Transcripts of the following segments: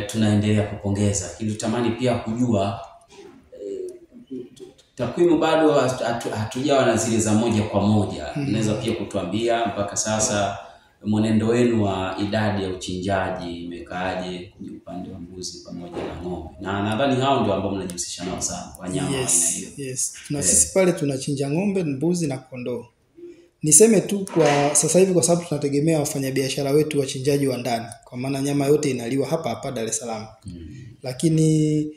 Tunaendelea kupongeza, lakini tutamani pia kujua takwimu bado hatujawa na zile za moja kwa moja. Unaweza pia kutuambia mpaka sasa mwenendo wenu wa idadi ya uchinjaji imekaaje kwenye upande wa mbuzi pamoja na ng'ombe? Na nadhani hao ndio ambao mnajihusisha nao sana, wanyama aina hiyo. Yes. Na sisi pale tunachinja ng'ombe, mbuzi na kondoo. Niseme tu kwa sasa hivi, kwa sababu tunategemea wafanyabiashara wetu wachinjaji wa ndani, kwa maana nyama yote inaliwa hapa hapa Dar es Salaam. Lakini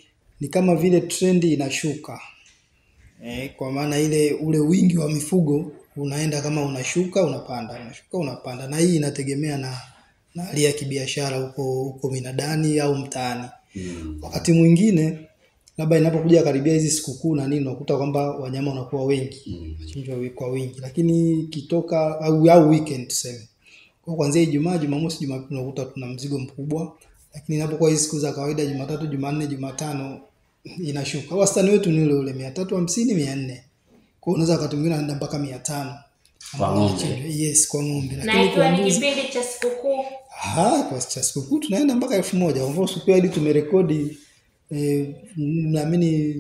ni kama vile trendi inashuka. Kwa maana ile ule wingi wa mifugo unaenda kama unashuka unapanda, unashuka unapanda, na hii inategemea na hali ya kibiashara huko minadani au mtaani. Wakati mwingine labda inapokuja karibia hizi sikukuu na nini, unakuta kwamba wanyama wanakuwa wengi, wachinjwa kwa wingi. Lakini kitoka au weekend tuseme, kwa kuanzia Ijumaa, Jumamosi, Jumapili unakuta tuna mzigo mkubwa. Lakini inapokuwa hizi siku za kawaida, Jumatatu, Jumanne, Jumatano, inashuka. Wastani wetu ni ule ule 350, 400. Kwa hiyo unaweza wakati mwingine anaenda mpaka 500 kwa ng'ombe. Yes, kwa ng'ombe. Lakini kwa kipindi cha sikukuu, kwa cha sikukuu tunaenda mpaka 1000. Kwa mfano siku hadi tumerekodi naamini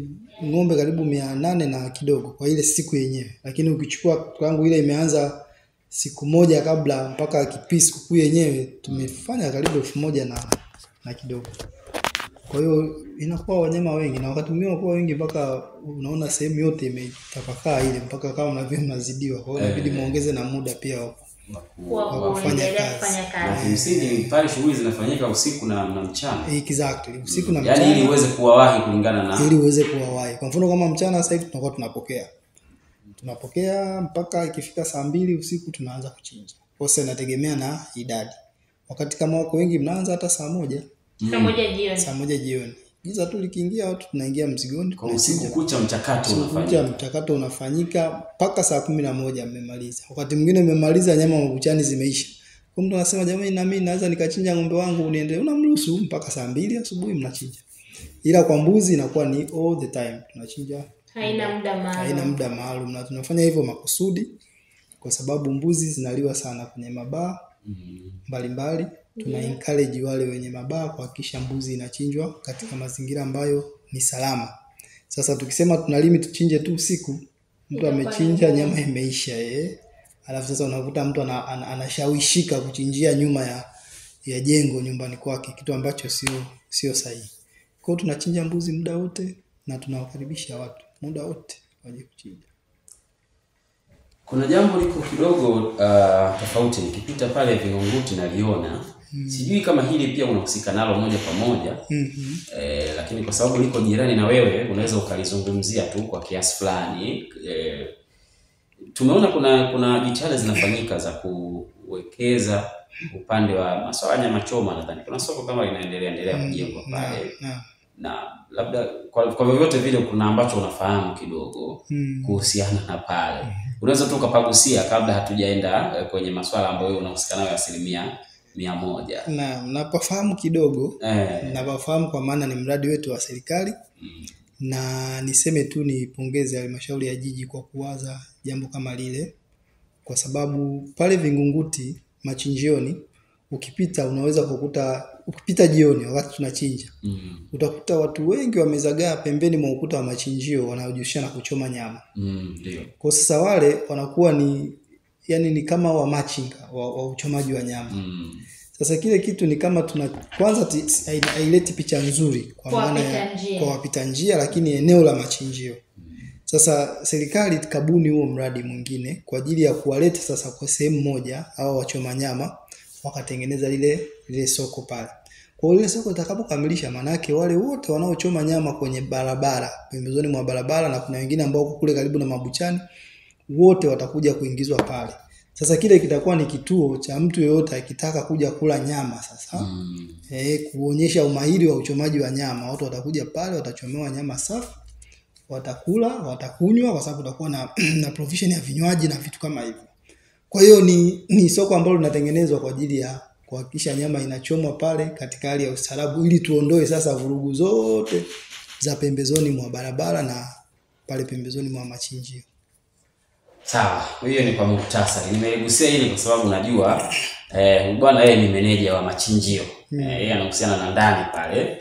ng'ombe karibu 800 na kidogo kwa ile siku yenyewe. Lakini ukichukua kwangu ile imeanza siku moja kabla mpaka kipindi sikukuu yenyewe tumefanya karibu 1000 na kidogo. Kwa hiyo inakuwa wanyama wengi, na wakati mwingine wanakuwa wengi mpaka unaona sehemu yote imetapakaa ile, mpaka kama mnavyo mnazidiwa. Kwa hiyo inabidi muongeze na muda pia wa kufanya kazi. Na kimsingi pale shughuli zinafanyika usiku na mchana. Exactly, usiku na mchana. Yaani ili uweze kuwawahi kulingana na, ili uweze kuwawahi. Kwa mfano kama mchana sasa hivi tunakuwa tunapokea mpaka ikifika saa 2 usiku tunaanza kuchinja. Kwa hiyo inategemea na idadi. Wakati kama wako wengi mnaanza hata saa 1. Saa 1 jioni. Saa 1 jioni. Giza tu likiingia watu tunaingia mzigoni. Kwa usiku kucha mchakato unafanyika. Mchakato unafanyika mpaka saa 11 mmemaliza. Wakati mwingine mmemaliza nyama mabuchani zimeisha. Kwa mtu anasema jamani, na mimi naweza nikachinja ng'ombe wangu niendelee. Unamruhusu mpaka saa 2 asubuhi mnachinja. Ila kwa mbuzi inakuwa ni all the time tunachinja. Haina muda maalum. Haina muda maalum, na tunafanya hivyo makusudi kwa sababu mbuzi zinaliwa sana kwenye mabaa mbalimbali. Tuna encourage wale wenye mabaa kuhakikisha mbuzi inachinjwa katika mazingira ambayo ni salama. Sasa tukisema tunalimi tuchinje tu usiku, mtu amechinja nyama imeisha Alafu sasa unakuta mtu anashawishika kuchinjia nyuma ya jengo nyumbani kwake, kitu ambacho sio sahihi. Kwa hiyo tunachinja mbuzi muda wote na tunawakaribisha watu muda wote waje kuchinja. Kuna jambo liko kidogo tofauti, nikipita pale Vingunguti naliona. Sijui kama hili pia unahusika nalo moja kwa moja. Lakini kwa sababu liko jirani na wewe unaweza ukalizungumzia tu kwa kiasi fulani. Tumeona kuna jitihada zinafanyika za kuwekeza upande wa masuala ya nyama choma, nadhani kuna soko kama linaendelea kujengwa pale. Na labda kwa vyovyote vile kuna ambacho unafahamu kidogo kuhusiana na pale. Unaweza tu ukapagusia kabla hatujaenda kwenye masuala ambayo unahusika nayo 100%. Naam, napafahamu kidogo. Napafahamu kwa maana ni mradi wetu wa serikali. Na niseme tu nipongeze halmashauri ya jiji kwa kuwaza jambo kama lile, kwa sababu pale Vingunguti machinjioni ukipita unaweza kukuta, ukipita jioni wakati tunachinja utakuta watu wengi wamezagaa pembeni mwa ukuta wa machinjio wanaojihusisha na kuchoma nyama. Ndio. Kwa sasa wale wanakuwa ni yani ni kama wa machinga wa uchomaji wa nyama. Sasa kile kitu ni kama tuna kwanza haileti picha nzuri kwa maana kwa wapita njia, lakini eneo la machinjio. Sasa serikali kabuni huo mradi mwingine kwa ajili ya kuwaleta sasa kwa sehemu moja hao wachoma nyama, wakatengeneza lile soko pale. Kwa hiyo lile soko litakapokamilisha, maana yake wale wote wanaochoma nyama kwenye barabara, pembezoni mwa barabara, na kuna wengine ambao wako kule karibu na mabuchani, wote watakuja kuingizwa pale. Sasa kile kitakuwa ni kituo cha mtu yeyote akitaka kuja kula nyama sasa. Kuonyesha umahiri wa uchomaji wa nyama. Watu watakuja pale, watachomewa nyama safi, watakula, watakunywa, kwa sababu kutakuwa na provision ya vinywaji na vitu kama hivyo. Kwa hiyo ni soko ambalo linatengenezwa kwa ajili ya kuhakikisha nyama inachomwa pale katika hali ya ustaarabu, ili tuondoe sasa vurugu zote za pembezoni mwa barabara na pale pembezoni mwa machinjio. Sawa, hiyo ni kwa muhtasari. Nimegusia hili kwa sababu najua bwana yeye ni meneja wa machinjio. Yeye anahusiana na ndani pale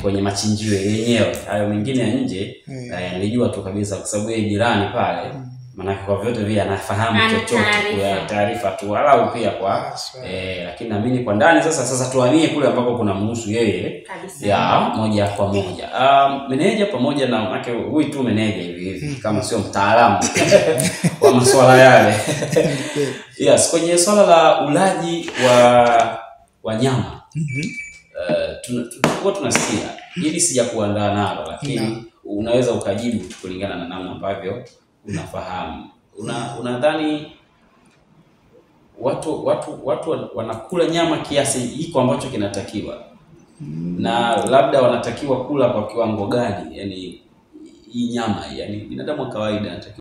kwenye machinjio yenyewe. Hayo mengine ya nje nilijua tu kabisa kwa sababu yeye jirani pale. Maanake kwa vyote vile anafahamu chochote kwa taarifa tu walau pia kwa lakini naamini kwa ndani sasa tuhamie kule ambako kuna mhusu yeye ya moja kwa moja. Meneja pamoja na maana huyu tu meneja hivi hivi kama sio mtaalamu wa masuala yale. Yes, kwenye swala la ulaji wa wanyama. Tulikuwa tunasikia ili sijakuandaa nalo lakini unaweza ukajibu kulingana na namna ambavyo unafahamu. Unadhani watu wanakula nyama kiasi hiko ambacho kinatakiwa? Na labda wanatakiwa kula kwa kiwango gani? Yani hii nyama, yani binadamu wa kawaida anatakiwa